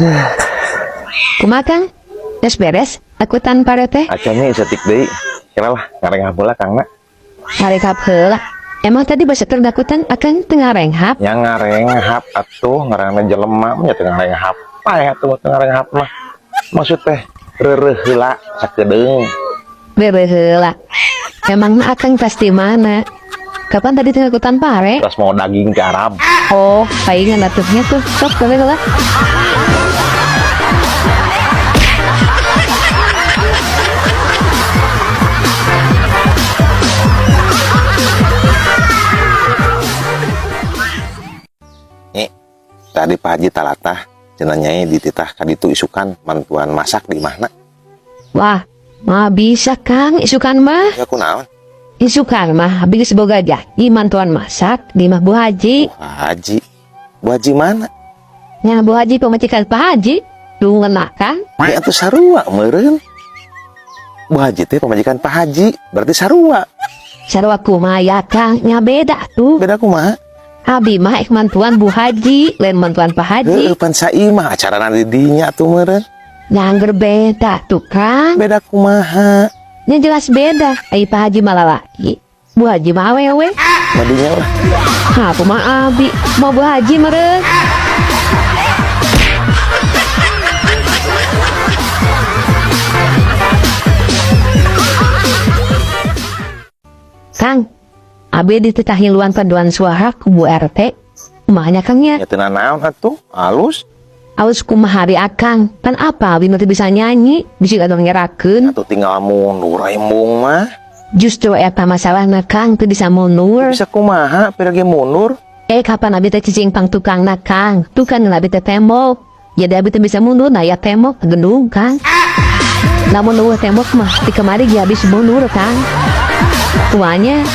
Aduh. Kumaha, Kang? Geus beres akutan pare teh? Acan nya saeutik deui. Kira lah ngarenghap heula, Kang, na. Ngarenghap heula. Emang tadi basa teu dakutan akang teu ngarenghap? Nya ngarenghap atuh, ngaranna jelema mah nya teu ngarenghap. Paeh atuh teu ngarenghap mah. Maksud teh reureuh heula sakedeung. Reureuh heula. Emangna akang pasti mana? Kapan tadi teu ngakutan pare? Terus mau daging ke Arab. Oh, paingan atuhnya tuh. Sok gawe heula. Nih, tadi Pak Haji talatah cenah nyai dititah ka ditu isukan mantuan masak di imahna. Wah, mah bisa, Kang, isukan mah. Ya kunaon? Isukan mah abi geus boga janji mantuan masak di imah Bu Haji. Bu Haji. Bu Haji mana? Nya Bu Haji pamajikan Pak Haji. Duh ngeunah, Kang. Ya atuh sarua meureun. Bu Haji teh pamajikan Pak Haji, berarti sarua. Sarua kumaha ya, Kang? Nya beda tuh. Beda kumaha? Abi mah ek mantuan Bu Haji, lain mantuan Pak Haji. Heueuh, pan saimah acarana di dinya tuh meureun. Nya angger beda tuh, Kang. Beda kumaha? Nya jelas beda. Ai Pak Haji mah lalaki. Bu Haji mah awewe. Madinya lah. Hah, kumaha abi? Mau Bu Haji meureun. Kang, abi dititah ngiluan paduan suara ku Bu RT. Kumaha nya, Kang, nya? Ya teu nanaon atuh, alus. Alus kumaha ari akang? Pan apa abi nu teu bisa nyanyi, bisi anu ngerakeun. Atuh tinggal mundur embung mah. Justru eta masalahna, Kang, teu bisa mundur. Bisa kumaha pira ge mundur? Eh, kapan abi teh cicing pang tukangna, Kang? Tukang abi teh tembok. Jadi abi teh bisa mundur, nah ya tembok gedung, Kang. Lamun euweuh tembok mah di kamari ge habis mundur, Kang. Tuanya.